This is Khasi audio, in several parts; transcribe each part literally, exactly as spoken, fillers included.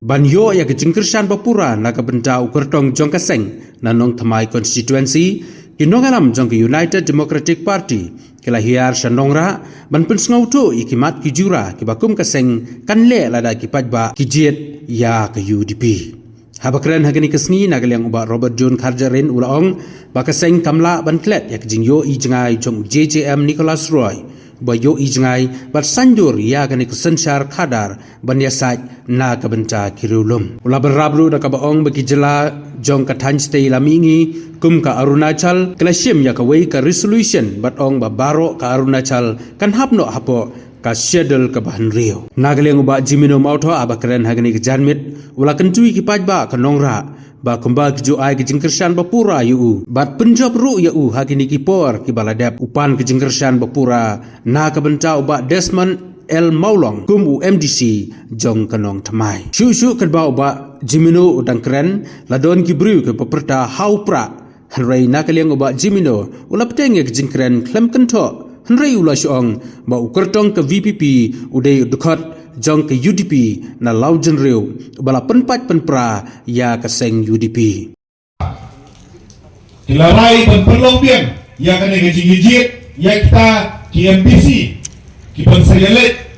Ban ïoh ïa ka jingkyrshan bapura na ka bynta u kyrtong jong ka seng na Nongthymmai constituency, ki nongïalam jong ka United Democratic Party ki la hiar sha Nongrah ban pynsngewthuh ïa ki mat ki jura kiba kum ka seng kan leh lada ki paidbah ki jied ïa ka U D P. Haba kren ha kane ka sngi na ka liang u Bah Robert June Kharjahrin u la ong ba ka seng kam lah ban klet ïa ka jingïohi jngai jong u J J M Nicholas Roy, ba ïohi jngai bad saiñdur ïa kane ka synshar khadar ban ïasaid na ka bynta ki riewlum. U la bynrap ruh da kaba ong ba ki jylla jong ka thaiñ shatei lam mihngi kum ka Arunachal ki la shim ïa kawei ka resolution bad ong ba baroh ka Arunachal kan hap noh hapoh ka schedule kaba hynriew. Na ka liang u Bah Jemino Mawthoh haba kren ha kane ka janmiet u la kyntu ïa ki paidbah ka Nongrah ba kumba ki ju ai ka jingkyrshan bapura ïa u bad pynjop ruh ïa u ha kine ki por kiba la dep. U pan ka jingkyrshan bapura na ka bynta u Bah Desmond L Mawlong kum u M D C jong ka Nongthymmai. Shuh shuh katba u Bah Jemino u dang kren, la don ki briew kiba pyrta ha u Prah. Hynrei na ka liang u Bah Jemino u la bteng ïa ka jingkren khlem kynthoh, hynrei u la shu ong ba u kyrtong ka V P P u dei u dkhot jong ka U D P na Lawjynriew uba la pynpait pynpra ïa ka seng U D P. Ki la rai ban pynlong biang ïa kane ka jingïajied ïa kita ki M D C kiban sa ïaleit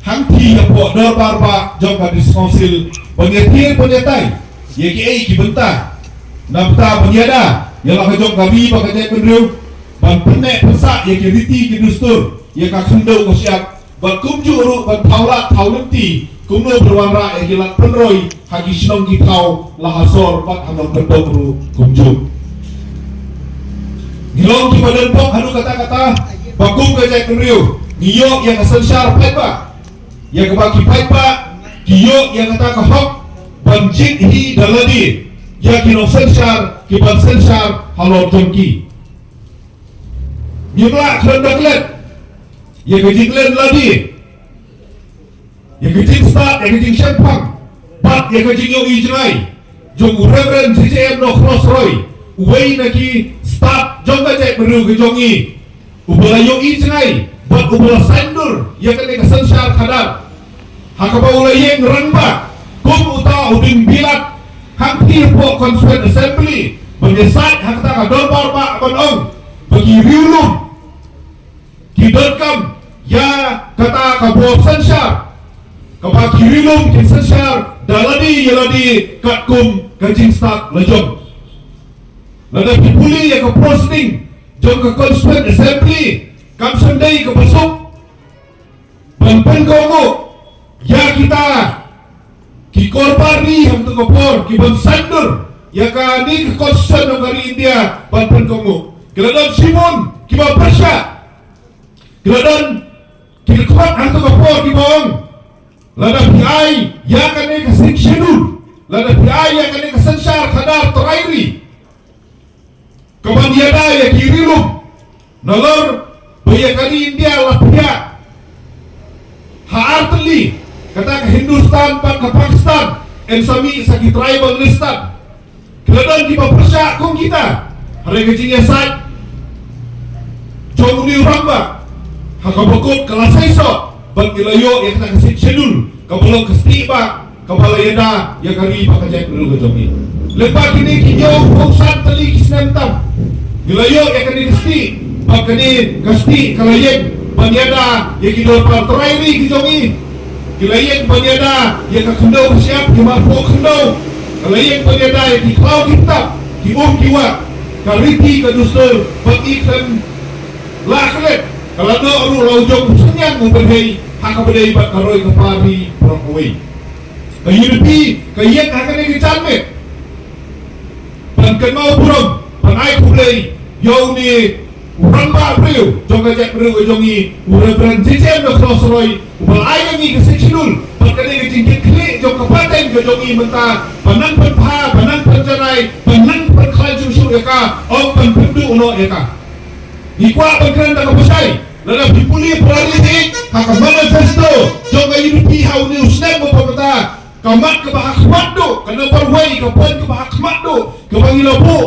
hangtei hapoh dorbar bah jong ka District Council ban ïathied ban ïatai ïa kiei ki bynta, na bynta ban ïada ïa la ka jong ka ri bad ka jaitbynriew, ban pynneh pynsah ïa ki riti ki dustur, ïa ka khyndew ka shyiap, bad kumjuh ruh ban thaw lad thaw lynti kumno ban wanrah ïa ki lad pynroi ha ki shnong ki thaw la ha sor bad ha nongkyndong ruh kumjuh. Ngi long kiba don bok haduh katta katta ba kum ka jaitbynriew ngi ïoh ïa ka synshar paidbah, ïa kaba ki paidbah ki ïoh ïa kata ka hok ban jied hi da lade ïa ki nongsynshar kiban synshar halor jong ki. Ngim lah khlem da klet ïa ka jingklet lade, ïa ka jingstad, ïa ka jingshemphang bad ïa ka jingïohi jngai jong u Reverend J J M Nicholas Roy, uwei na ki stad jong ka jaitbynriew ka jong ngi, uba la ïohi jngai bad uba la saiñdur ïa kane ka synshar khadar, ha kaba u la ïeng rangbah kum uta u dieng bilat hangtei hapoh Constituent Assembly ban ïasaid ha kata ka dorbar bah ban ong ba ki riewlum ki donkam ïa kata ka bor synshar kaba ki riewlum kin synshar da lade ïa lade katkum ka jingstad la jong. Lada phi pule ïa ka proceeding jong ka Constituent Assembly, kam shym dei kaba suk ban pynkohnguh ïa kita ki kor party hangto ka por kiban saiñdur ïa kane ka Constitution jong ka ri India ban pynkohnguh. Ki la don shibun kiba pyrshah, ki la don ki dkhot hangto ka por kiba ong, lada phi ai ïa kane ka Sixth Schedule, lada phi ai ïa kane ka synshar khadar trai ri, kaban ïada ïa ki riewlum nalor ba ïa ka ri India la phiah ha ar tylli, kata ka Hindustan bad ka Pakistan, yn sa mih sa ki tribalistan. Ki la don kiba pyrshah kum kita, hynrei ka jingïasaid jong une u rangbah ha kaba kut ka la seisoh bad ngi la ïoh ïa kata ka Sixth Schedule kaba long ka stieh bah kaba la ïada ïa ka ri bad ka jaitbynriew ka jong ngi. Lyngba kine ki hynñiewphew san tylli ki snem tam, ngi la ïoh ïa kane ka stieh bad kane ka stieh ka la ïeng ban ïada ïa ki dorbar trai ri ki jong ngi. Ki la ïeng ban ïada ïa ka khyndew ka shyiap, ki marpoh khyndew. Ka la ïeng ban ïada ïa ki khlaw ki btap, ki um ki wah, ka riti ka dustur bad ngi khlem lah klet, ka la noh ruh la u jong u synñiang u pynhei ha kaba dei bad ka roi ka par ri baroh kawei. Ka U D P ka ïeng ha kane ka janmiet ban kynmaw burom, ban ai khublei ïa une u rangbah briew jong ka jaitbynriew ka jong ngi, u Reverend J J M Nicholas Roy, uba la ai ïa ngi ka Sixth Schedule bad kane ka jingkitkhlieh jong ka pateng ka jong ngi mynta ban nang pynbha, ban nang pynjanai, ban nang pynkhlaiñ shuh shuh ïa ka, ym ban pynduh noh ïa ka. Ngi kwah ban kren da kaba shai, lada phi pule pyrshah ha ka manifesto jong ka U D P ha une u snem uba mynta, ka mat kaba ha khmat duh, ka number wei, ka point kaba ha khmat duh kaba ngi la buh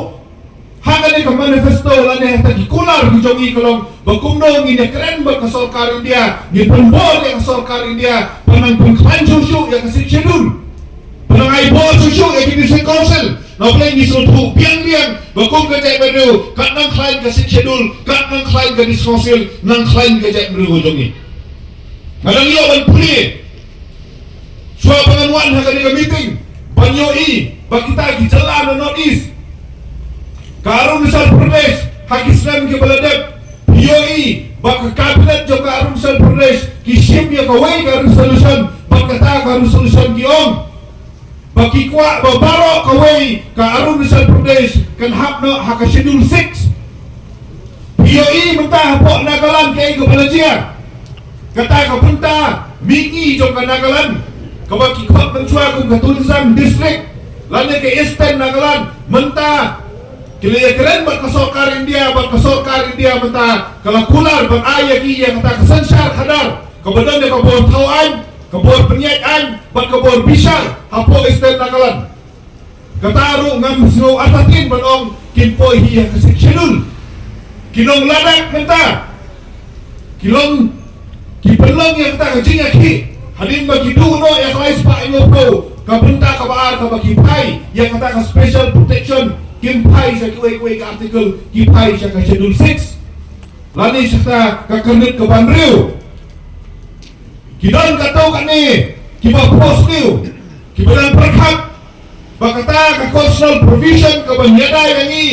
ha kane ka manifesto lane ha kita ki kular ki jong ngi ka long ba kumno ngin ïakren bad ka sorkar India, ngin pynbor ïa ka sorkar India ban nang pynkhlaiñ shuh shuh ïa ka Sixth Schedule. Nang ai bor shuh shuh ïa ki District Council. Nang pynlong ngi sngewthuh biang biang ba kum ka jaitbynriew, kat nang khlaiñ ka Sixth Schedule, kat nang khlaiñ ka District Council, nang khlaiñ ka jaitbynriew ka jong ngi. Nga dang ïoh ban pule shuwa ba ngan wan ha kane ka meeting, ban ïohi ba kita ki jylla na North East, ka Arunachal Pradesh, ha ki snem kiba la dep, phi ïohi ba ka cabinet jong ka Arunachal Pradesh ki shim ïa kawei ka resolution, bad kata ka resolution ki ong ba ki kwah ba baroh kawei ka Arunachal Pradesh kan hap noh ha ka Schedule Six. Phi ïohi mynta hapoh Nagaland kaei kaba la jia. Kata ka bynta mihngi jong ka Nagaland, kaba ki khot mynshuwa kum ka Tuensang District, lane ka Eastern Nagaland, mynta ki la ïakren bad ka sorkar India, bad ka sorkar India mynta ka la kular ban ai ïa ki ïa kata ka synshar khadar kaba don ïa ka bor thaw aiñ, ka bor pynïaid aiñ, bad ka bor bishar hapoh Eastern Nagaland. Kata ruh ngam sngew artatien ban ong kin poi hi ha ka Sixth Schedule. Ki nong Ladakh mynta ki long, ki pynlong ïa kata ka jingïakhih hadien ba ki duh noh ïa ka lai spah hynñiew phew, ka bynta kaba ar kaba ki phai ïa kata ka special protection, kim phai sha kiwei kiwei ka article, ki phai sha ka Schedule Six. Lane sha kata ka kyrnit kaba hynriew. Ki don katto katne kiba phohsniew, kiba dang pyrkhat ba kata ka constitutional provision kaba ïada ïa ngi,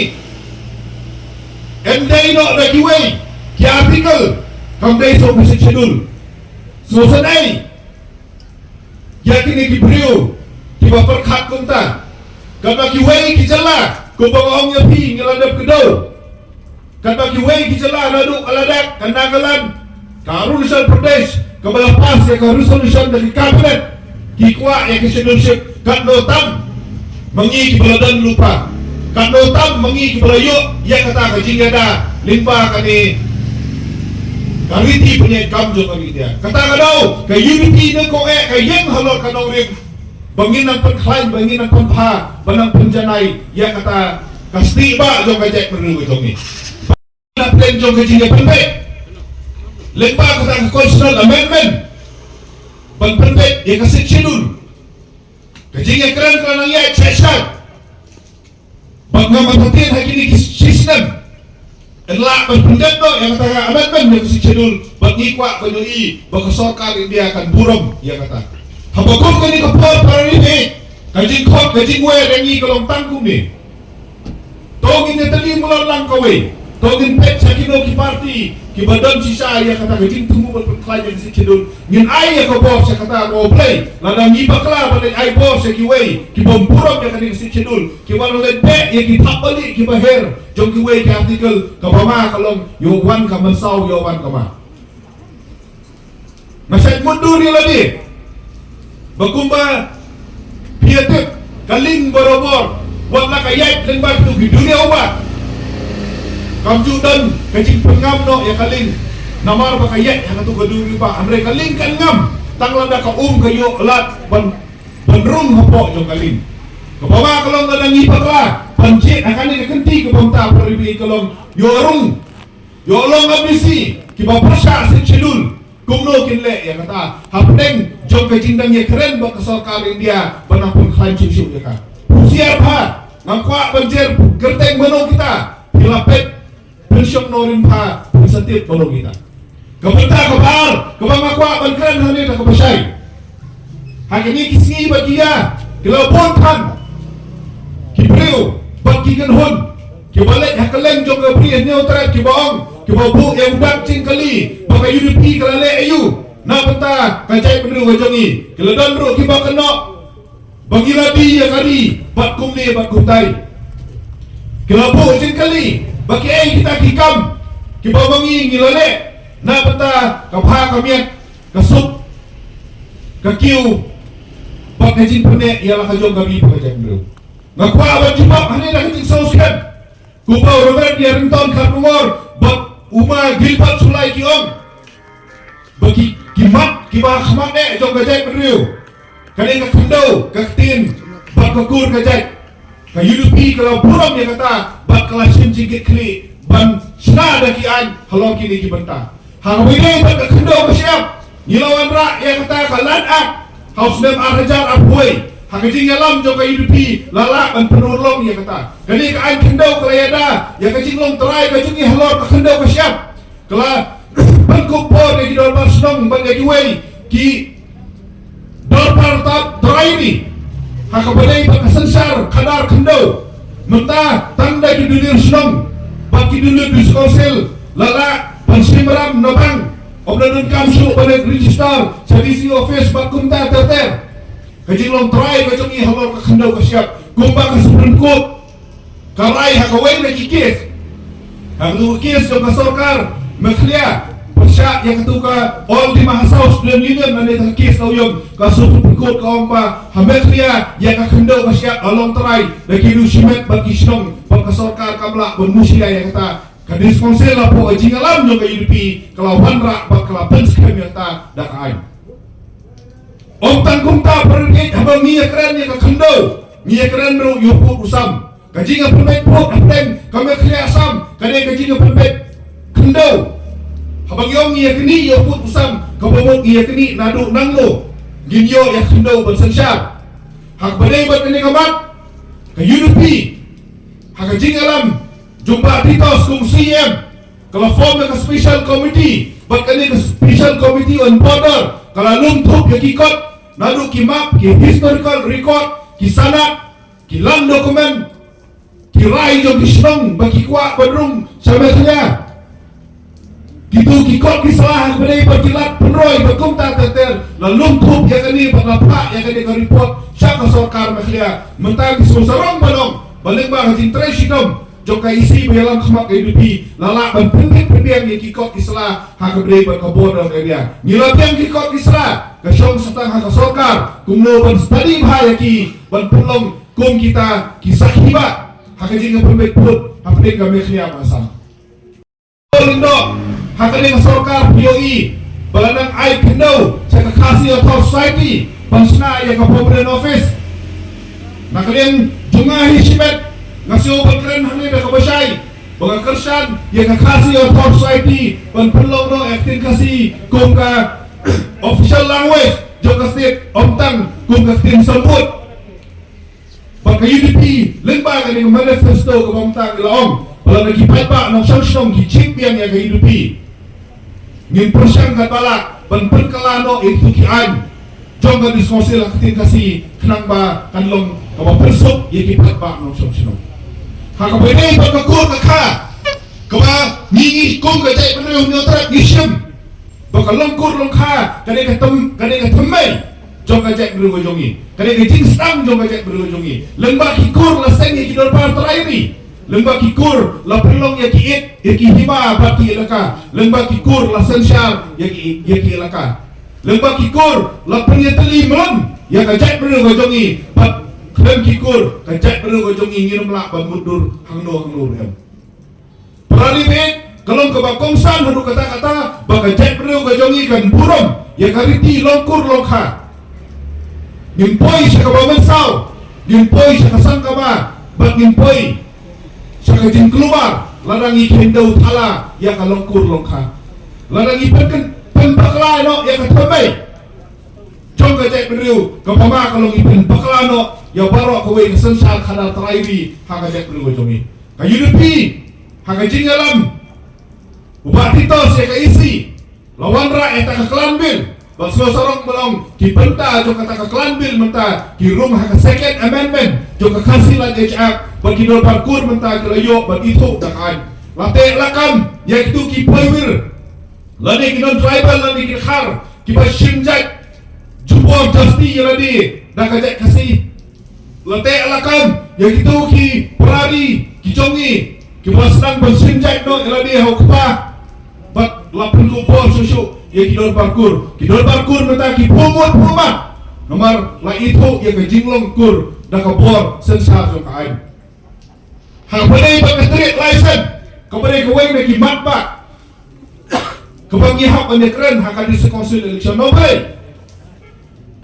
em dei noh da kiwei ki article, kam dei shuh ka Sixth Schedule. Sngewsynei ïa kine ki briew kiba pyrkhat kumta. Katba kiwei ki jylla, kumba nga ong ïa phi, ngi la dep kdew. Katba kiwei ki jylla naduh ka Ladakh, ka Nagaland, ka Arunachal Pradesh, kaba la pass ïa ka resolution da ki cabinet, ki kwah ïa ka schedule ship, katno tam ma ngi kiba la don lypa, katno tam ma ngi kiba la ïoh ïa kata ka jingïada lyngba kane ka riti pynïaid kam jong ka ri India. Kata ka daw ka unity ne ko eh ka ïeng halor ka nongrim, ba ngin nang pynkhlaiñ, ba ngin nang pynbha, ba nang pynjanai ïa kata ka stieh ba jong ka jaitbynriew ka jong ngi. Na pdeng jong ka jingïapynbeit lyngba kata ka constitutional amendment ban pynbeit ïa ka Sixth Schedule, ka jingïakren ka la nang ïaid sha sha. Bad ngam artatien ha kine ki shi snem yn lah ban pyndep noh ïa kata ka amendment ïa ka Sixth Schedule, bad ngi kwah ban ïohi ba ka sorkar India kan burom ïa kata. Haba kum kane ka por, para ri, ka jingkhot ka jingwer ïa ngi ka long tang kumne. To ngin ïatylli mulot lang kawei, to ngin peit sha kino ki party kiba don shisha ïa kata ka jingthmu ban pynkhlaiñ ïa ka Sixth Schedule. Ngin ai ïa ka bor sha kata, ko Blei, lada ngi bakla ban ai bor sha kiwei ki bym burom ïa kane ka Sixth Schedule, kiba la leit beh ïa ki thapbalieh kiba her jong kiwei ki article, kaba ma ka long, ïoh wan ka mynsaw, ïoh wan ka ma. Nga shait mutdur ïa lade ba kumba phi ïatip, ka lieng barabor wat la ka ïaid lyngba kito ki duriaw ba kam ju don ka jingpynngam noh ïa ka lieng. Namar ba ka ïaid ha kato ka duriaw ba, hynrei ka lieng kan ngam tang lada ka um ka ïoh lad ban, ban rung hapoh jong ka lieng. Kaba ma ka long, lada ngi bakla ban jied ha kane ka kynti ka bynta, para ri, ka long ïoh rung, ïoh long ambisi kiba pyrshah Sixth Schedule. Kumno kin leh ïa kata hapdeng jong ka jingdang ïakren bad ka sorkar India ban nang pynkhlaiñ shuh shuh ïa ka? Husiar bha, ngam kwah ban jer kyrteng mano kita, phi la peit, pynshong nongrim bha, pynsatia mano kita. Ka bynta kaba ar kaba nga kwah ban kren hangne da kaba shai. Ha kine ki sngi ba ki ïa, ki la bun than ki briew bad ki kynhun kiba leit ha kylleng jong ka Bri Hynñiewtrep kiba ong, kiba buh ïa u dak jingkylli ba ka U D P ka la leh aïu na bynta ka jaitbynriew ka jong ngi. Ki la don ruh kiba kynnoh ba ngi la die ïa ka ri bad kumne bad kumtai. Ki la buh jingkylli ba kiei kita ki kam kiba ma ngi ngi la leh na bynta ka bha ka miat, ka suk, ka kiew bad ka jingpynneh ïa la ka jong ka ri bad ka jaitbynriew. Nga kwah ban jubab hangne da ka jingsngewskhem. Kumba u Reverend Ïarington Kharkongor bad u Ma Gilbert Shullai ki ong ba ki, ki mat kiba ha khmat eh jong ka jaitbynriew, kane ka khyndew, ka ktien bad ka kur ka jait. Ka U D P ka la burom ïa kata bad ka la shim jingkitkhlieh ban shna da ki aiñ halor kine ki bynta. Ha kaba ïadei bad ka khyndew ka shyiap, ngi la wanrah ïa kata ka Land Act ha u snem ar hajar arphew wei. Ha ka jingïalam jong ka UDP la lah ban pynurlong ïa kata. Kane ka aiñ khyndew ka la ïada ïa ka jinglong trai ka jong ngi halor ka khyndew ka shyiap. Ka la pynkup bor ïa ki dorbar shnong bad ïa kiwei ki dorbar tap trai ri. Ha kaba dei bad ka synshar khadar khyndew. Mynta tang da ki dullier shnong bad ki dullier district council la lah ban shim ram na bank. Ym da donkam shuh ban leit register sha DC office bad kumta ter ter. Ka jinglong trai ka jong ngi halor ka khyndew ka shyiap kumba ka Supreme Court ka rai ha kawei na ki kes. Ha katu ka kes jong ka sorkar Meghalaya pyrshah ïa katu ka All Dima Hasao Student Union, na kane ka kes ka u ïong ka Supreme Court ka ong ba ha Meghalaya ïa ka khyndew ka shyiap la long trai da ki riew shimet bad ki shnong bad ka sorkar kam lah ban mushia ïa kata. Ka District Council hapoh ka jingïalam jong ka UDP ka la wanrah bad ka la pynskhem ïa kata da ka aiñ. Ym tang kumta, para ri, haba ngi ïakren ïa ka khyndew, ngi ïakren ruh ïa u pud u sam. Ka jingïapynbeit pud hapdeng ka Meghalaya Assam ka dei ka jingïapynbeit khyndew. Haba ngi ong ngi ïaknieh ïa u pud u sam, kaba mut ngi ïaknieh naduh nangno ngin ïoh ïa ka khyndew ban synshar. Ha kaba dei bad kane ka mat, ka UDP ha ka jingïalam jong Bah Titos kum CEM ka la form ïa ka special committee, bad kane ka special committee on border ka la lum thup ïa ki kot, naduh ki map, ki historical record, ki sanad, ki land document, ki rai jong ki shnong ba ki kwah ban rung sha Meghalaya. Kitu ki kot ki sla ha kaba dei bad ki lad pynroi bad kumta ter ter, la lum thup ïa kane bad la phah ïa kane ka report sha ka sorkar Meghalaya. Mynta ki sngewsarong ban ong ba lyngba ka jingtrei shitom jong ka EC ba ïalam khmat ka UDP la lah ban pynbit pynbiang ïa ki kot ki sla ha kaba dei bad ka border area. Ngi la biang ki kot ki sla, ka shong sa tang ha ka sorkar kumno ban study bha ïa ki ban pynlong kum kita ki sakhi bah ha ka jingïapynbeit pud hapdeng ka Meghalaya bad Assam. Lyngdoh ha kane ka sorkar phi ïohi ba la nang ai khyndew sha ka Khasi Author Society ban shna ïa ka permanent office. Na ka liang jong nga hi shimet nga sngew ban kren hangne da kaba shai ba nga kyrshan ïa ka Khasi Author Society ban pynlong noh ïa ka ktien Khasi kum ka official language jong ka state, ym tang kum ka ktien symbood. Ba ka UDP lyngba kane ka manifesto kaba mynta ngi la ong ba lada ki paidbah nongshong shnong ki jied biang ïa ka UDP, ngin pyrshang katba lah ban pynkylla noh ïa kitu ki aiñ jong ka District Council ha ka ktien Khasi khnang ba kan long kaba pynsuk ïa ki paidbah nongshong shnong. Ha kaba ïadei bad ka kur ka kha kaba ngi, ngi kum ka jaitbynriew Hynñiewtrep ngi shim ba ka long kur long kha ka dei ka thymmei jong ka jaitbynriew ka jong ngi. Ka dei ka jingsdang jong ka jaitbynriew ka jong ngi. Lyngba ki kur la seng ïa ki dorbar trai ri. Lyngba ki kur la pynlong ïa ki it, ïa ki hima bad ki elaka. Lyngba ki kur la synshar ïa ki, ïa ki elaka. Lyngba ki kur la pynïatylli mlien ïa ka jaitbynriew ka jong ngi. Bad khlem ki kur ka jaitbynriew ka jong ngi ngin ym lah ban mutdur hangno hangno ruh em. Para ri bad ka long kaba kongsan haduh katta katta ba ka jaitbynriew ka jong ngi kan burom ïa ka riti long kur long kha. Ngin poi sha kaba mynsaw, ngin poi sha ka sangkaba bad ngin poi sha ka jingkhlem lada ngi khyndew thala ïa ka long kur long kha. Lada ngi pynken, pynbakla noh ïa ka thymmei jong ka jaitbynriew, kaba ma ka long ngi pynbakla noh ïa baroh kawei ka synshar khadar trai ri ha ka jaitbynriew ka jong ngi. Ka UDP ha ka jingïalam u Bah Titos ïa ka EC la wanrah ïa kata ka clan bill. Bad sngewsarong ba long ki bynta jong kata ka clan bill mynta ki rung ha ka second amendment jong ka Khasi Land Use Act bad ki dorbar kur mynta ki la ïoh ban ithuh da ka aiñ. La teh la kam ïa kitu ki pyrwir lane ki non-tribal lane ki dkhar kiba shim jait jubor jasti ïa lade da ka jait Khasi. La teh la kam ïa kitu ki para ri ki jong ngi kiba sdang ban shim jait noh ïa lade ha u kpa. Bad la pynkup bor shuh shuh ïa ki dorbar kur. Ki dorbar kur mynta ki pyrmut pyrmat namar la ithuh ïa ka jinglong kur da ka bor synshar jong ka aiñ. Ha kaba dei bad ka trade license kaba dei kawei na ki matbah kaba ngi hap ban ïakren ha ka District Council election, no balei?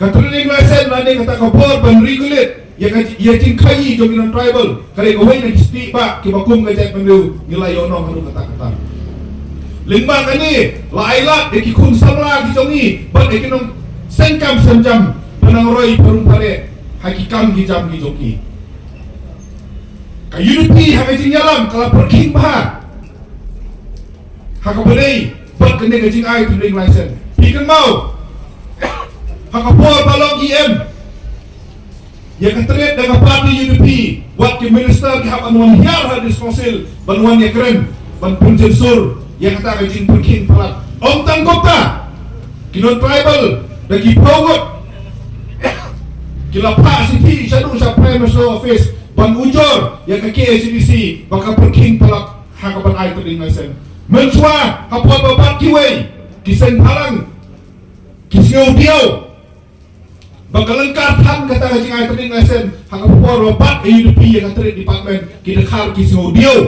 Ka trading license lane kata ka bor ban regulate ïa ka, ïa jingkhaii jong ki non-tribal ka dei kawei na ki stieh bah kiba kum ka jaitbynriew ngi la ïoh nong haduh katta katta. Lyngba kane la ailad ïa ki khun samla ki jong ngi bad ïa ki nongseng kam seng jam ban nang roi phareng phareng. ha ki kam ki jam ki jong ki. Ka UDP ha ka jingïalam ka la pyrkhing bha ha kaba dei bad kane ka jingai trading license. Phi kynmaw ha ka por ba long EM, ïa ka trade da ka party UDP, wat ki minister ki hap ban wan hiar ha District Council ban wan ïakren, ban pynjensur ïa kata ka jingpyrkhing palat. Ym tang kumta, ki non tribal da ki phew ngut ki la phah shithi shaduh sha Prime Minister Office ban ujor ïa ka KHADC ba ka pyrkhing palat ha kaban ai trading license. Mynshuwa ha por ba bat kiwei ki seng bhalang ki sngewdiaw ba ka lyngkar than kata ka jingai trading license, ha ka por ba bat ka UDP ïa ka trade department, ki dkhar ki sngewdiaw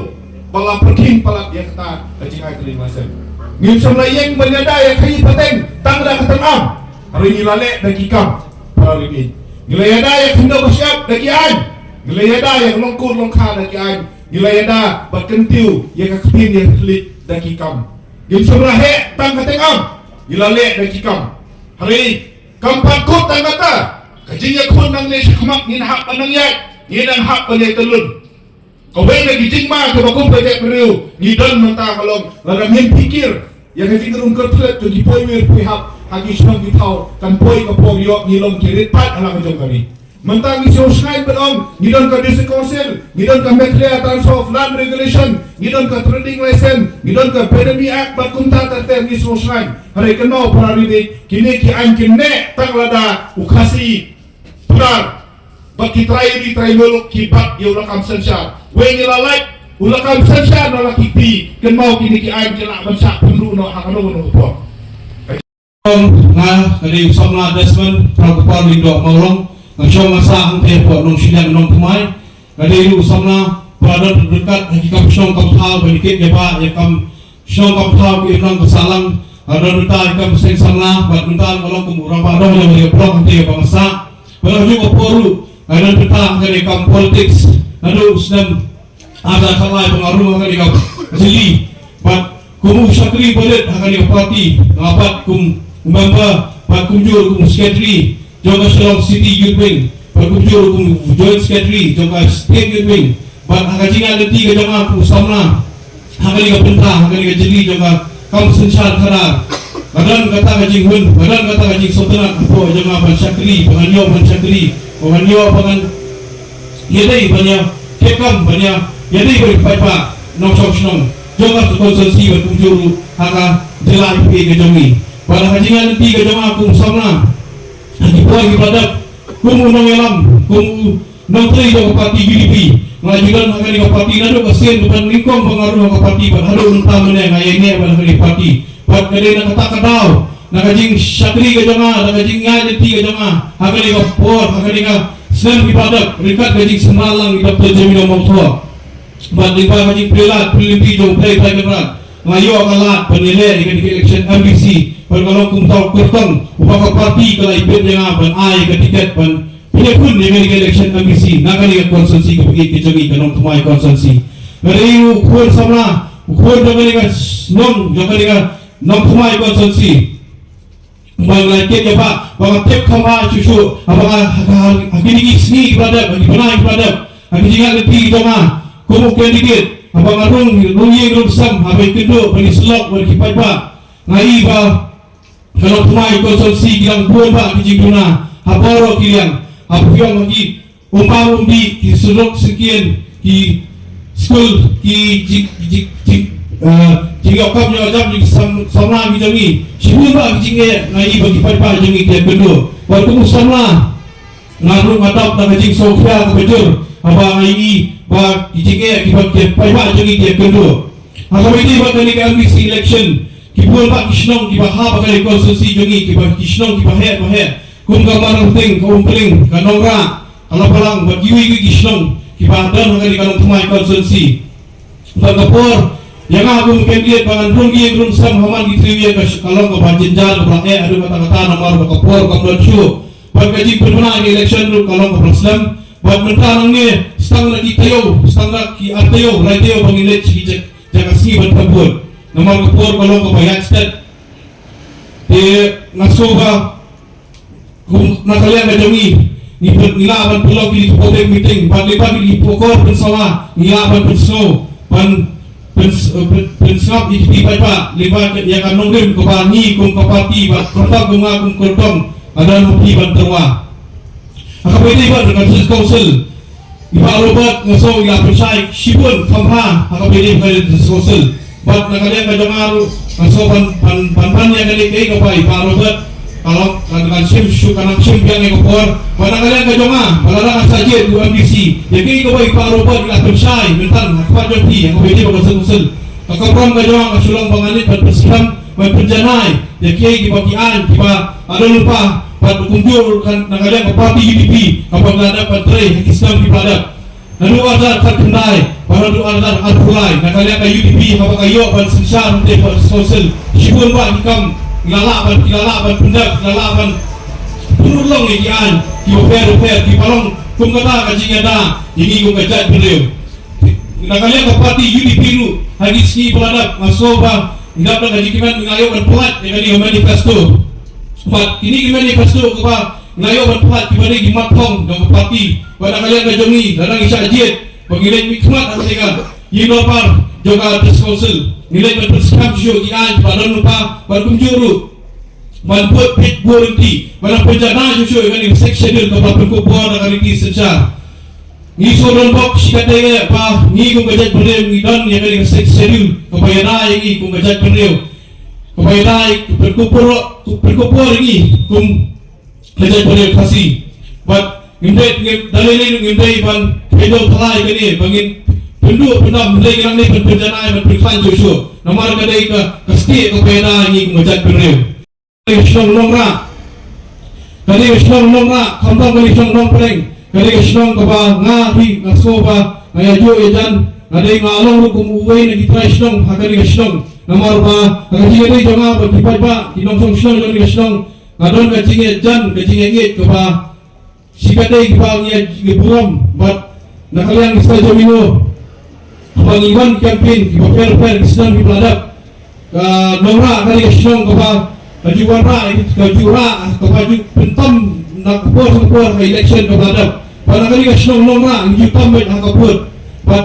ba la pyrkhing palat ïa kata ka jingai trading license. Ngim shym la ïeng ban ïada ïa ka khaïi pateng tang da ka tyngam. Hynrei ngi la leh da ki kam, para ri. Ngi la ïada ïa ka khyndew ka shyiap da ki aiñ. Ngi la ïada ïa ka longkur longkha da ki aiñ. Ngi la ïada bad kyntiew ïa ka ktien ïa ka thylliej da ki kam. Ngim shym la heh tang ka tyngam, ngi la leh da ki kam. Hynrei kam pat kut tang kata, ka jingïakhun nangne shakhmat ngin hap ban nang ïaid, ngin nang hap ban ïaid tyllun. Kawei na ki jingma kaba kum ka jaitbynriew ngi don mynta ka long, lada ngim phikir ïa ka jingrung kyrthlet jong ki poiwir poihap ha ki shnong ki thaw, kan poi ka por ïoh ngi long ki rit paid ha la ka jong ka ri. Mynta ngi sngewsngaiñ ban ong ngi don ka District Council, ngi don ka Meghalaya Transfer of Land Regulation, ngi don ka Trading License, ngi don ka Benami Act bad kumta ter ter ngi sngewsngaiñ. Hynrei kynmaw para ri, kine ki aiñ kin neh tang lada u Khasi Pnar bad ki trai ri trai muluk ki bat ïa u lakam synshar. Wei ngi la lait u lakam synshar na la ki kti, kynmaw kine ki aiñ ki lah ban shah pynduh noh ha kano kano ka por. Nga, nga dei u samla Desmond Prabhupar Lyngdoh Mawlong. Nga shong nga sah hangtei hapoh Nongshiliang Nongthymmai. Nga dei ruh u samla ba don ryngkat ha ki kam shnong kam thaw ba ïakit ïabah ïa kam shnong kam thaw ki imlang ka sahlang. Nga don bynta ha ki kam seng samla bad mynta nga long kum u rangbah doh jong ka block hangtei ba nga sah. Bad ha kajuh ka por ruh nga don bynta ha kane ka kam politics naduh u snem ar hajar khatlai ba nga rung ha kane ka jylli. Bad kum u shakri ba rit ha kane ka party, nga bat kum u member bad kumjuh kum u secretary jong ka Shillong City Youth Wing bad kumjuh kum u joint secretary jong ka State Youth Wing. Bad ha ka jingïaid lynti ka jong nga kum u samla ha kane ka bynta, ha kane ka jylli jong ka kam synshar khadar, nga don kata ka jinghun, nga don kata ka jingsngewtynnat hapoh jong nga ban shakri, ba ngan ïoh ban shakri, ba ngan ïoh ba ngan ïadei ban ïa, kyrkhu ban ïa, ïadei ban ïa paidbah nongshong shnong jong ka constituency bad kumjuh ruh ha ka jylla U P ka jong ngi. Bad ha ka jingïaid lynti ka jong nga kum u samla, ha ki por kiba la dep, kum u nongïalam, kum u nongtrei jong ka party U D P, nga ju don ha kane ka party naduh ka sien kaba nyngkong ba nga rung ha ka party bad haduh mynta mynne nga ïaineh bad ha kane ka party. Bad ka dei na kata ka daw, na ka jingshakri ka jong nga, na ka jingïaid lynti ka jong nga ha kane ka por, ha kane ka snem kiba la dep, ryngkat ka jingsynran lang i Doctor Jemino Mawthoh. Bad lyngba ka jingplie lad plie lynti jong U Blei Trai Kynrad, nga ïoh ka lad ban ïaleh ïa ka election M D C bad nga long kumta u kyrtong uba ka party ka la ibit ïa nga ban ai ka tiket ban pynïakhun ïa kane ka election M D C na kane ka constituency kaba ïeit ka jong ngi, ka Nongthymmai constituency. Nga dei u khun samla, u khun jong kane ka shnong, jong kane ka Nongthymmai constituency. Ba nga la kit ïa ba, ba nga tip kham bha shuh shuh, haba nga ha, ha, ha kine ki sngi kiba la dep, ha ki bnai kiba la dep, ha ki jingïaid lynti jong nga kum u candidate, haba nga rung, rung ïing rung sem, haba ïakynduh bad ki syllok bad ki paidbah, nga i ba ka Nongthymmai constituency ki dang bun bha ki jingduna ha baroh ki liang, ha pyrshang ha ki umbam umdih, ki surok syngkien, ki skul, ki jing, jing, jing, eh, jingïoh kam ïoh jam jong ki sam, samla ki jong ngi. Shibun bha ki jingeh nga i ba ki paidbah jong ngi ki ïakynduh. Bad kum u samla nga ruh nga dap da ka jingsngewkhia kaba jur haba nga i ba ki jingeh kiba ki paidbah jong ngi ki ïakynduh. Ha kaba ïadei bad kane ka M D C election, ki bun bha ki shnong kiba hap ha kane ka constituency jong ngi, kiba, ki shnong kiba heh ba heh, kum ka Marwthing, ka Umpling, ka Nongrah, ka Lapalang bad kiwei kiwei ki shnong kiba don ha kane ka Nongthymmai constituency. Bad ka por ïa nga kum candidate ba ngan rung ïing rung sem ha man ki three year ka sh-, ka long kaba jynjar, kaba eh haduh katta katta namar ba ka por kam don shuh. Bad ka jingpynbna ïa ka election ruh ka long kaba slem. Bad mynta nangne, sa tang na ki taïew, sa tang na ki ar taïew, lai taïew ba ngin leit sha ki jaka, jaka sngi ban thep vote. Namar ka por ka long kaba ïaid stet. Te nga sngew ba kum na ka liang ka jong ngi, ngi pyn-, ngi lah ban pynlong kine ki public meeting, ban lyngba kine ki por pynsawa, ngi lah ban pynsngew, ban pyns-, eh, pyn-, pynsngap ïa ki paidbah lyngba ïa ka nongrim kaba ngi kum ka party bad kyrpang kum nga kum kyrpang ka don ha phi ban tyrwa. Ha kaba ïadei bad ka District Council, i Bah Robert nga sngew i la pynshai shibun kham bha ha kaba ïadei bad ka District Council. Bad na ka liang ka jong nga ruh nga sngew ban, ban, ban, ban ïa kane kaei kaba i Bah Robert ka long, kan, kan shim shuh, kan nang shim biang ïa ka por. Bad na ka liang ka jong nga, ba lada nga shah jied u M D C, ïa kaei kaba i Bah Robert i la pynshai mynta ha khmat jong phi ha kaba ïadei bad ka District Council, ka kamram ka jong nga ka shu long ba ngan leit ban pynskhem, ban pynjanai ïa kiei kiba ki aiñ kiba la don lypa, bad kumjuh ruh kan na ka liang ka party U D P kaba la dep ban trei ha ki snem kiba la dep. Naduh arhajar khatkhyndai bad naduh arhajar arphew lai, na ka liang ka U D P haba ka ïoh ban synshar hangtei ha District Council, shibun bah ki kam ki la lah ban, ki la lah ban pyndep, ki la lah ban pynurlong ïa ki aiñ kiba pher bapher kiba long kum kata ka jingïada ïa ngi kum ka jaitbynriew. Na ka liang ka party U D P ruh ha ki sngi ba la dep nga sngew ba ngi dap da ka jingkmen, ngi la ïoh ban pynlait ïa kane ka manifesto. Bad kine ki manifesto kaba ngi la ïoh ban pynlait kiba dei ki mat thong jong ka party. Bad na ka liang ka jong ngi, lada ngi shah jied ba ngi leit mihkhmat ha kane ka ïing dorbar jong ka District Council, ngi leit ban pynskhem shuh ki aiñ ba don lypa, bad kumjuh ruh ban bud peit bud lynti, ban pynjanai shuh shuh ïa kane ka Sixth Schedule kaba la pynkup bor da ka riti synshar. Ngi shu don bok shi katdei ba ngi kum ka jaitbynriew ngi don ïa kane ka Sixth Schedule kaba ïada ïa ngi kum ka jaitbynriew, kaba ïada, pynkup bor, pynkup bor ïa ngi kum ka jaitbynriew Khasi. Bad ngim dei, ngim, da lei lei ngim dei ban pyndonkam ïa kane ba ngin pynduh pyndam, ngim dei, ngim dei ban pynjanai ban pynkhlaiñ shuh shuh. Namar ka dei ka, ka stieh kaba ïada ïa ngi kum ka jaitbynriew. Ka dei ka shnong Nongrah. Ka dei ka shnong Nongrah, khamtam ka dei ka shnong Nongpdeng. Ka dei ka shnong kaba nga hi nga sngew ba nga ïa juh ïa jan. Nga dei, nga long ruh kum uwei na ki trai shnong ha ka dei ka shnong. Namar ba ha ka jingïadei jong nga bad ki paidbah, ki nongshong shnong jong ka dei ka shnong, nga don ka jingïajan, ka jingïaieit kaba shi katdei kiba ngi ïa, ngi burom. Bad na ka liang Mister Jemino, haba ngi wan campaign kiba pher pher ki snem kiba la dep, ka Nongrah ka dei ka shnong kaba ka ju wanrah, ka ju rah, kaba ju pyntam na ka por sha ka por ha ka election kaba la dep. Bad na ka dei ka shnong Nongrah ngi ju tam beit ha ka vote. Bad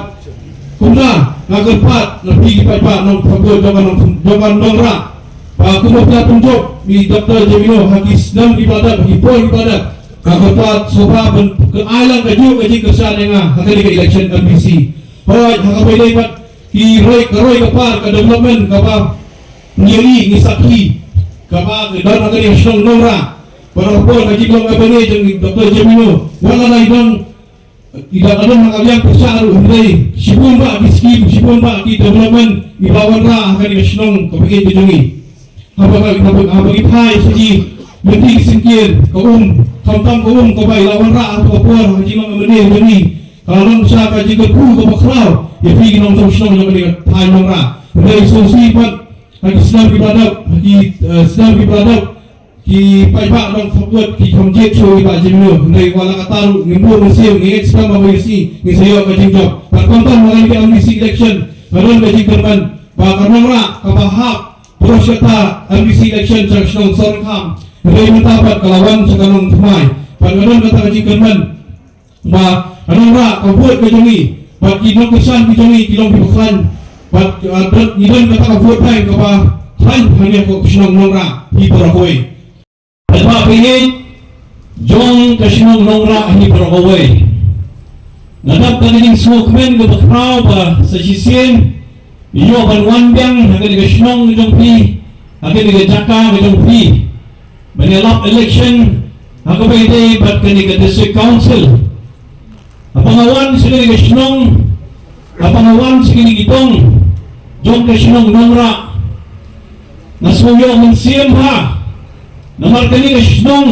kumta nga kyrpad na phi ki paidbah nongthoh vote jong ka nong, jong ka Nongrah, ba kumba phi la pynjop ïa i Doctor Jemino ha ki snem kiba la dep, ha ki por kiba la dep, nga kyrpad shuwa ban ai lang kajuh ka jingkyrshan ïa nga ha ka dei ka election M D C. Hooid, ha kaba ïadei bad ki roi, ka roi ka par, ka development kaba ngi ïohi, ngi sakhi, kaba ka don ha ka dei ka shnong Nongrah. Bad ha ka por ka jinglong MLA jong i Doctor Jemino, wat la i don, i da ka don ha ka liang pyrshah ruh, hynrei shibun bah ki skim, shibun bah ki development iba wanrah ha ka dei ka shnong kaba ïeit ka jong ngi. Haba, haba, haba ngi phai sha ki lynti ki syngkien, ka um, khamtam ka um kaba i la wanrah ha ka por ha ka jinglong MLA jong ngi, ka la long sha ka jingkyrkhu kaba khraw ïa phi ki nongshong shnong jong ka dei ka thaiñ Nongrah. Hynrei sngewsih pat ha ki snem kiba la dep, ha ki, eh, snem kiba la dep, ki paidbah nongthoh vote ki kham jied shuh ïa i Bah Jemino. Hynrei wat la katta ruh ngim buh mynsiem, ngi ngeit skhem ba ha ka sngi ngin sa ïoh ka jingjop. Bad khamtam ha kane ka M D C election, nga don ka jingkyrmen ba ka Nongrah kaba hap baroh shi katta M D C election sha ka shnong Sohryngkham, hynrei mynta pat ka la wan sha ka Nongthymmai. Bad nga don kata ka jingkyrmen ba ka Nongrah, ka vote ka jong ngi bad ki nongkyrshan ki jong ngi ki long kiba khlaiñ. Bad, ah, don, ngi don kata ka vote bank kaba khlaiñ hangne ha ka shnong Nongrah hi baroh kawei. Paidbah ba ïeit jong ka shnong Nongrah hi baroh kawei, nga dap da ka jingsngewkmen kaba khraw ba sa shisien ïoh ban wan biang ha kane ka shnong ka jong phi, ha kane ka jaka ka jong phi, ban ïalap election ha kaba ïadei bad kane ka District Council. Haba nga wan sha kane ka shnong, haba nga wan sha kine ki dong jong ka shnong Nongrah, nga sngew ïoh mynsiem bha. Namar kane ka shnong,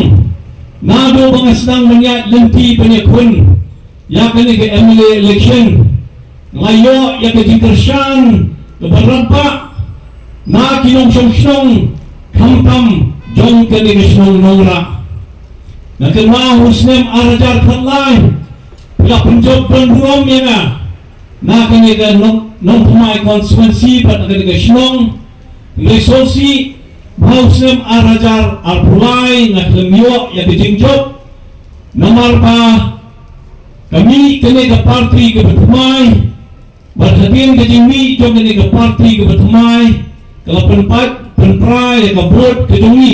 naduh ba nga sdang ban ïaid lynti ban ïakhun ïa kane ka MLA election, nga ïoh ïa ka jingkyrshan kaba radbah na ki nongshong shnong, khamtam jong kane ka shnong Nongrah. Nga kynmaw ha u snem ar hajar khatlai, phi la pynjop don burom ïa nga na kane ka Nong, Nongthymmai constituency bad na kane ka shnong. Hynrei sngewsih ba ha u snem ar hajar arphew lai nga khlem ïoh ïa ka jingjop. Namar ba ka mih kane ka party kaba thymmai, bad hadien ka jingmih jong kane ka party kaba thymmai, ka la pynpait pynpra ïa ka vote ka jong ngi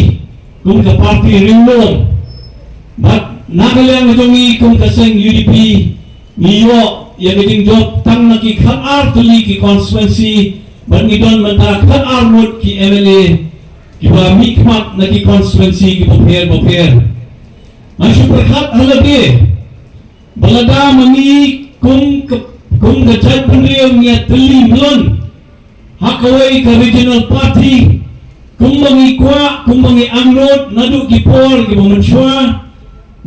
kum ka party riewlum. Bad na ka liang ka jong ngi kum ka seng U D P, ngi ïoh ïa ka jingjop tang na ki khatar tylli ki constituency, bad ngi don mynta khatar ngut ki M L A kiba mihkhmat na ki constituency kiba pher ba pher. Nga shu pyrkhat ha lade ba lada ma ngi kum ka, kum ka jaitbynriew ngi ïatylli mlien ha kawei ka regional party, kumba ngi kwah, kumba ngi angnud naduh ki por kiba mynshuwa,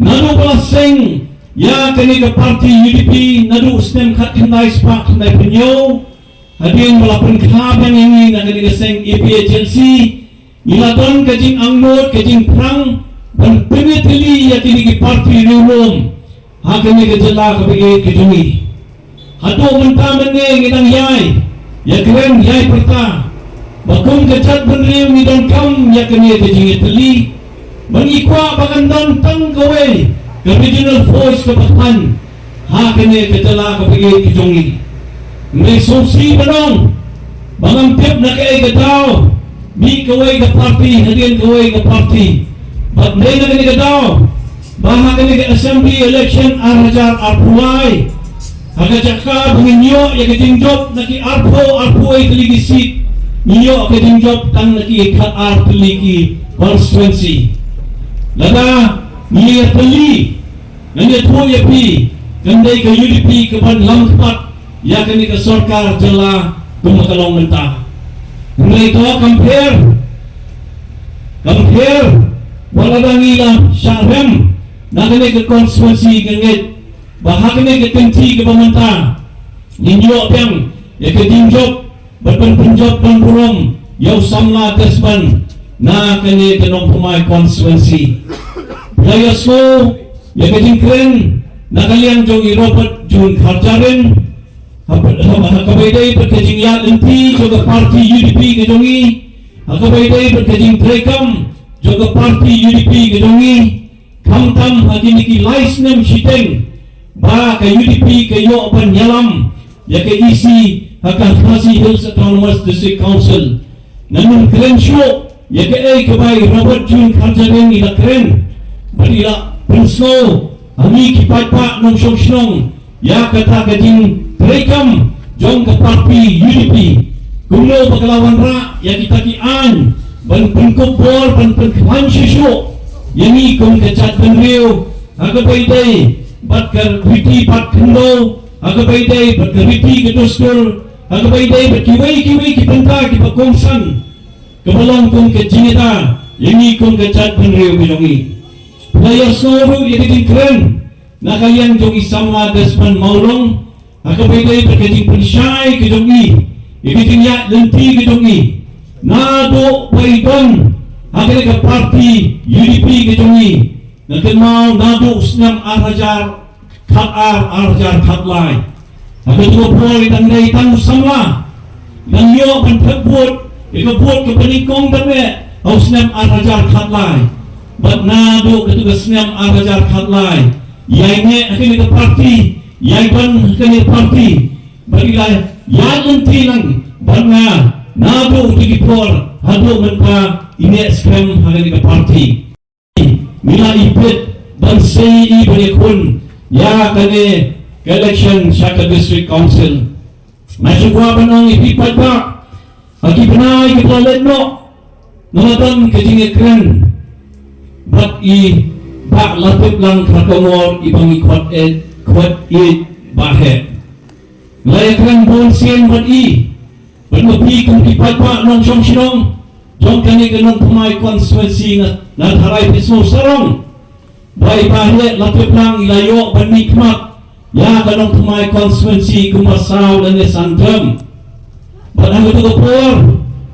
naduh ba la seng ïa kane ka party U D P naduh snem khatkhyndai spah khyndai phew hynñiew, hadien ba la pynkha biang ïa ngi na kane ka seng A P H L C, ngi la don ka jingangnud, ka jingpyrshang ban pynïatylli ïa kine ki party riewlum ha kane ka jylla kaba ïeit ka jong ngi. Haduh mynta mynne ngi dang ïai ïakren ïai pyrta ba kum ka jaitbynriew ngi donkam ïa kane ka jingïatylli, ba ngi kwah ba kan don tang kawei ka regional force kaba khlaiñ ha kane ka jylla kaba ïeit ka jong ngi. Ngi sngewsih ban ong ba ngam tip na kaei ka daw mih kawei ka party hadien kawei ka party. Bad dei na kane ka daw ba ha kane ka assembly election ar hajar arphew lai, ha ka jaka ba ngin ïoh ïa ka jingjop na ki arphew, arphew wei tylli ki seat, ngi ïoh ka jingjop tang na ki khatar tylli ki constituency. Lada ngi ïatylli, ngan ïathuh ïa phi, kan dei ka U D P kaban lam khmat ïa kane ka sorkar jylla kumba ka long mynta. Hynrei to kam pher, kam pher wat lada ngi la shah rem na kane ka constituency, nga ngeit ba ha kane ka kynti kaba mynta ngin ïoh biang ïa ka jingjop bad ban pynjop ban burom ïa u samla Desmond na kane ka Nongthymmai constituency. Phi la ïohsngew ïa ka jingkren na ka liang jong i Robert June Kharjahrin, ha, ha, ha kaba ïadei bad ka jingïaid lynti jong ka party U D P ka jong ngi, ha kaba ïadei bad ka jingtreikam jong ka party U D P ka jong ngi. Khamtam ha kine ki lai snem shiteng ba ka U D P ka ïoh ban ïalam ïa ka E C ha ka Khasi Hills Autonomous District Council. Ngan ym kren shuh ïa kaei kaba i Robert June Kharjahrin i la kren bad i la pynsngew ha ngi ki paidbah nongshong shnong ïa kata ka jingtreikam jong ka party U D P. Kumno ba ka la wanrah ïa kita ki aiñ ban pynkup bor, ban pynkhlaiñ shuh shuh ïa ngi kum ka jaitbynriew ha kaba ïadei bad ka riti bad khyndew, ha kaba ïadei bad ka riti ka dustur, ha kaba ïadei bad kiwei kiwei ki bynta kiba kongsan, kaba long kum ka jingïada ïa ngi kum ka jaitbynriew ka jong ngi. Phi la ïohsngew ruh ïa ka jingkren na ka liang jong i samla Desmond Mawlong ha kaba ïadei bad ka jingpynshai ka jong i ïa ka jingïaid lynti ka jong i. Naduh ba i don ha kane ka party U D P ka jong i, nga kynmaw naduh u snem ar hajar khatar, ar hajar khatlai. Ha kato ka por i dang dei tang u samla, dang ïoh ban thep vote ïa ka vote kaba nyngkong ban leh ha u snem ar hajar khatlai. Bad naduh kato ka snem ar hajar khatlai i ïaineh ha kane ka party, i ïaibam ha kane ka party, bad i la ïaid lynti lang bad nga naduh kato ki por haduh mynta i neh skhem ha kane ka party. Ngi la ïa peit ban sei ïa i ban ïakhun ïa kane ka election sha ka District Council. Nga shu kwah ban ong ïa phi paidbah, ha ki bnai kiba la leit noh, nga la don ka jingïakren bad i Bah Latiplang Kharkongor, i ba ngi khot ïeit, khot ïeit Bah Heh. Nga la ïakren bun sien bad i, bad ma phi kum ki paidbah nongshong shnong jong kane ka Nongthymmai constituency, nga, nga tharai phi sngewsarong ba i Bah Heh Latiplang i la ïoh ban mihkhmat ïa ka Nongthymmai constituency kumba saw lane san term. Bad ha kato ka por,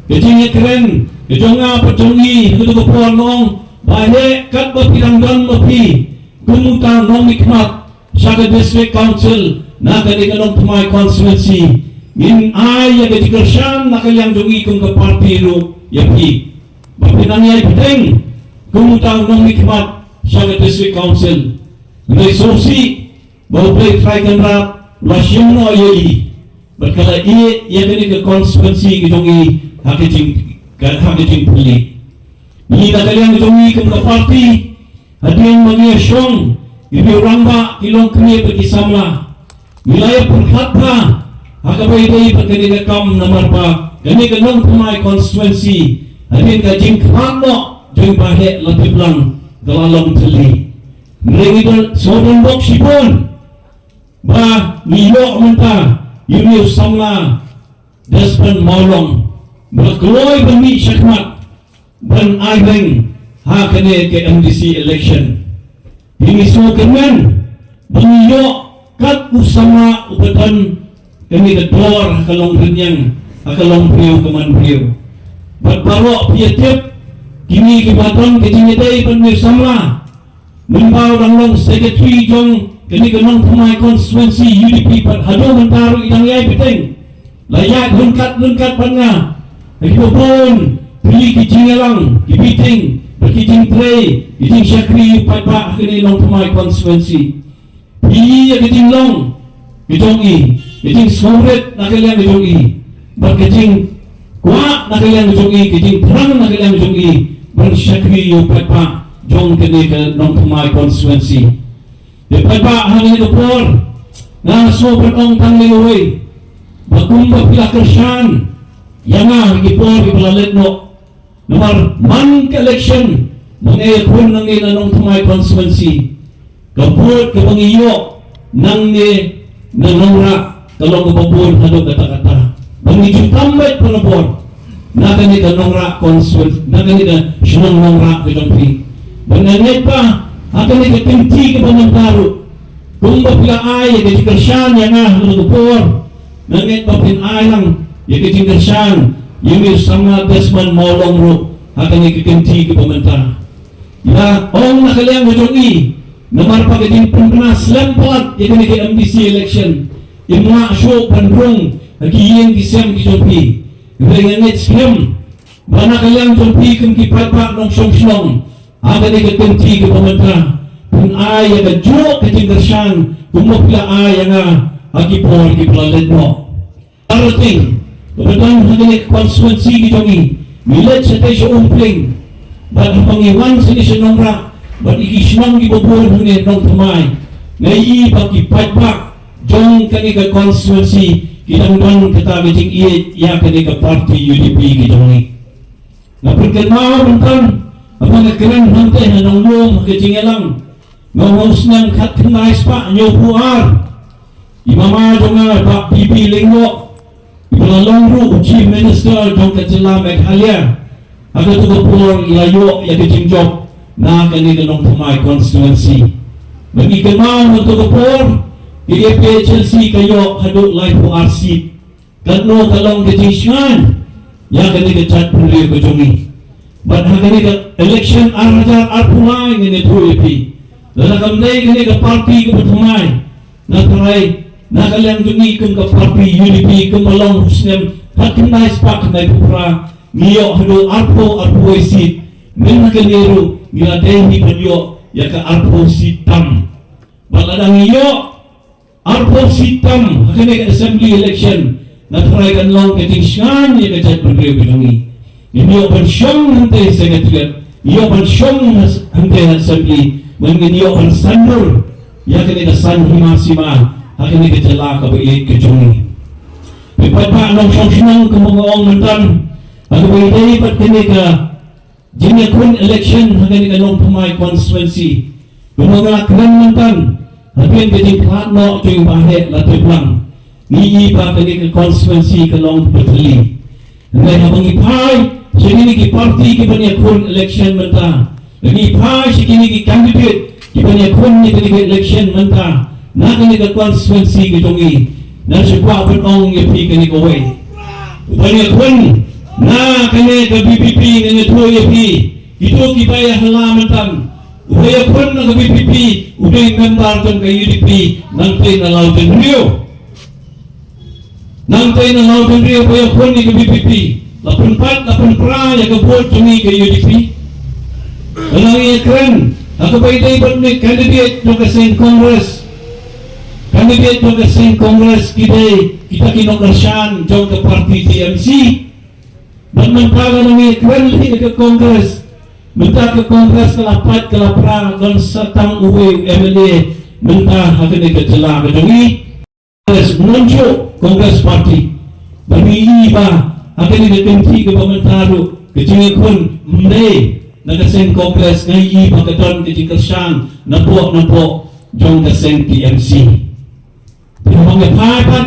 ka jingïakren ka jong nga bad jong i ha kato ka por nga ong, Bah Heh, katba phi dang don ma phi kum uta u nongmihkhmat sha ka District Council na kane ka Nongthymmai constituency, ngin ai ïa ka jingkyrshan na ka liang jong ngi kum ka party ruh ïa phi ba phin nang ïai bteng kum uta u nongmihkhmat sha ka District Council. Hynrei sngewsih ba U Blei Trai Kynrad u la shim noh ïa i bad ka la ïeh ïa kane ka constituency ka jong i ha ka jing, ha ka jingpule. Ngi na ka liang ka jong i kum ka party, hadien ba ngi ïa shong, ngi ïa rangbah, ki longkmie bad ki samla, ngi la ïa pyrkhat bha ha kaba ïadei bad kane ka kam namar ba kane ka Nongthymmai constituency, hadien ka jingkhlad noh jong i Bah Heh Latiplang, ka la long thylli. Hynrei ngi don, sngewdon bok shibun ba ngi ïoh mynta ïa une u samla Desmond Mawlong ba la kloi ban mih shakhmat ban ai reng ha kane ka M D C election. Te ngi sngewkmen ba ngi ïoh kat u samla uba don kane ka dor ha ka long rynïeng, ha ka long briew ka man briew. Bad baroh phi ïa tip, kine kiba don ka jingïadei ban mih samla, mynba u dang long secretary jong kane ka Nongthymmai constituency U D P pat haduh mynta ruh i dang ïai bteng. La ïaid ryngkat ryngkat bad nga ha kiba bun tylli ki jingïalang, ki meeting bad ki jingtrei, ki jingshakri ïa u paidbah ha kane Nongthymmai constituency. Phi ïa ka jinglong ka jong i, ka jingsngewrit na ka liang ka jong i, bad ka jingkwah na ka liang ka jong i, ka jingthrang na ka liang ka jong i ban shakri ïa u paidbah jong kane ka Nongthymmai constituency. Te paidbah, ha kane ka por nga sngew ban ong tang kawei, ba kumba phi la kyrshan ïa nga ha ki por kiba la leit noh, namar man ka election ba ngi ïakhun nangne na Nongthymmai constituency, ka vote kaba ngi ïoh nangne na Nongrah ka long kaba bun haduh katta katta. Ba ngi ju tam beit parabor na kane ka Nongrah constituency, na kane ka shnong Nongrah ka jong phi. Ba nga ngeit ba ha kane ka kynti kaba mynta ruh, kumba phi la ai ïa ka jingkyrshan ïa nga ha kane ka por, nga ngeit ba phin ai lang ïa ka jingkyrshan ïa une u samla Desmond Mawlong ruh ha kane ka kynti kaba mynta. Ïa ong na ka liang ka jong i, namar ba ka jingpynbna slem palat ïa kane ka M D C election, im lah shuh ban rung ha ki ïing ki sem ki jong phi. Hynrei nga ngeit skhem ba na ka liang jong phi kum ki paidbah nongshong shnong, ha kane ka kynti kaba mynta, phin ai ïa kajuh ka jingkyrshan kumba phi la ai ïa nga ha ki por kiba la leit noh. Arting, kaba don ha kane ka constituency ka jong i, ngi leit shatei sha Umphling, bad haba ngi wan shane sha Nongrah, bad ïa ki shnong kiba bun hangne Nongthymmai, nga ïohi ba ki paidbah jong kane ka constituency ki dang don kata ka jingïeit ïa kane ka party U D P ka jong i. Nga pynkynmaw mynta, haba nga kren hangtei ha Nonglum ha ka jingïalang, nga ong ha u snem khatkhyndai spah hynñiewphew ar, i mama jong nga Bah B B Lyngdoh, iba la long ruh u Chief Minister jong ka jylla Meghalaya, ha kato ka por i la ïoh ïa ka jingjop na kane ka Nongthymmai constituency. Bad ngi kynmaw ha kato ka por ka A P H L C ka ïoh haduh laiphew ar seat. Katno ka long ka jingshngaiñ ïa kane ka jaitbynriew ka jong ngi. Bad ha kane ka election ar hajar arphew lai, ngan ïathuh ïa phi, lada kam dei kane ka party kaba thymmai, nga tharai na ka liang jong ngi kum ka party U D P, kumba long ha u snem khatkhyndai spah khyndaiphew phra, ngi ïoh haduh arphew, arphew wei seat. Mynta kane ruh ngi la dei hi ban ïoh ïa ka arphew seat tam. Bad lada ngi ïoh arphew seat tam ha kane ka assembly election, nga tharai kan long ka jingshngaiñ ïa ka jaitbynriew ka jong ngi. Ngin ïoh ban shong hangtei ha Secretariat, ngin ïoh ban shong hangtei ha Assembly, bad ngin ïoh ban saiñdur ïa kane ka san hima sima ha kane ka jylla kaba ïeit ka jong ngi. Te paidbah nongshong shnong, kumba nga ong mynta, ha kaba ïadei bad kane ka jingïakhun election ha kane ka Nongthymmai constituency, kumba nga la kren mynta, hadien ka jingkhlad noh jong i Bah Heh Latiplang, ngi ïohi ba kane ka constituency ka long kaba thylli. Hynrei haba ngi phai sha kine ki party kiban ïakhun election mynta, ngi phai sha kine ki candidate kiban ïakhun ïa kane ka election mynta na kane ka constituency ka jong ngi, nga shu kwah ban ong ïa phi kane kawei. Uban ïakhun na kane ka V P P, ngan ïathuh ïa phi, kito kiba ïa hala mynta, uba ïakhun na ka V P P u dei member jong ka U D P, nangtei na Lawdynriew. Nangtei na Lawdynriew ba ïakhun ïa ka V P P, la pynpait, la pynpra ïa ka vote jong ngi ka U D P. Ba la ngi ïakren Ha kaba ïadei bad une u candidate jong ka seng Congress, candidate jong ka seng Congress ki dei kita ki nongkyrshan jong ka party T M C. Bad mynta lada ngi kren ïa ka Congress, mynta ka Congress ka la pait ka la pra, don sa tang uwei u M L A mynta ha kane ka jylla ka jong ngi. Congress, u nongjop Congress Party. Bad ngi ïohi ba ha kane ka kynti kaba mynta ruh ka jingïakhun ym dei na ka seng Congress, ngi ïohi ba ka don ka jingkyrshan napoh napoh jong ka seng T M C. Te haba ngi phai pat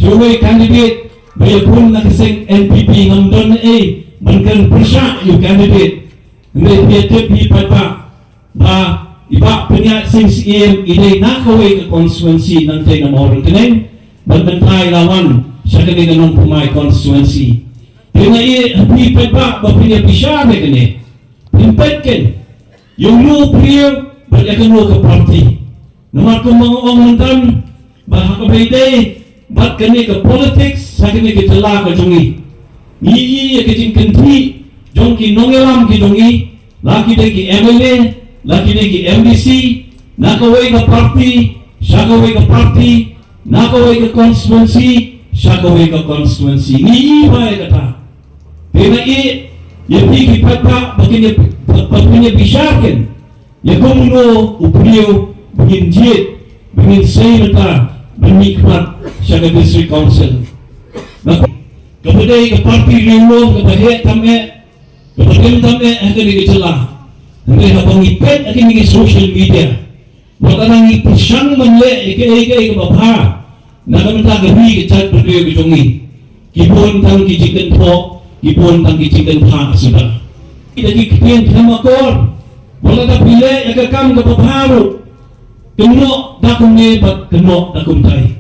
sha uwei u candidate ba ïakhun na ka seng N P P, ngam don ei ban kren pyrshah ïa u candidate. Hynrei phi ïatip hi paidbah ba i Bah Pynïaid Sing Syiem i dei na kawei ka constituency, nangtei na Mawryngkneng, bad mynta i la wan sha kane ka Nongthymmai constituency. Te nga ïa phi paidbah ba phin ïa bishar ïa kane, phin peit kein ïa uno u briew bad ïa kano ka party. Namar kumba nga ong mynta ba ha kaba ïadei bad kane ka politics ha kane ka jylla ka jong ngi, ngi ïohi ïa ka jingkynthih jong ki nongïalam ki jong ngi, la ki dei ki M L A, la ki dei ki M D C, na kawei ka party sha kawei ka party, na kawei ka constituency sha kawei ka constituency. Ngi ïohi bha ïa kata. Te nga ïa, ïa phi ki paidbah ba kin ïa, ba kin ïa bishar kein ïa kumno u briew ba ngin jied, ba ngin sei mynta ban mihkhmat sha ka District Council. Kaba dei ka party riewlum kaba heh tam eh, kaba dem tam eh ha kane ka jylla. Hynrei haba ngi peit ha kine ki social media, wat la ngi pyrshang ban leh ïa kaei kaei kaba bha na ka bynta ka ri ka jaitbynriew ka jong ngi, ki bun tang ki jingkynthoh, ki bun tang ki jingkyntha suda. Ki da ki ktien khlem akor. Wat la da phi leh ïa ka kam kaba bha ruh, kynnoh da kumne bad kynnoh da kumtai.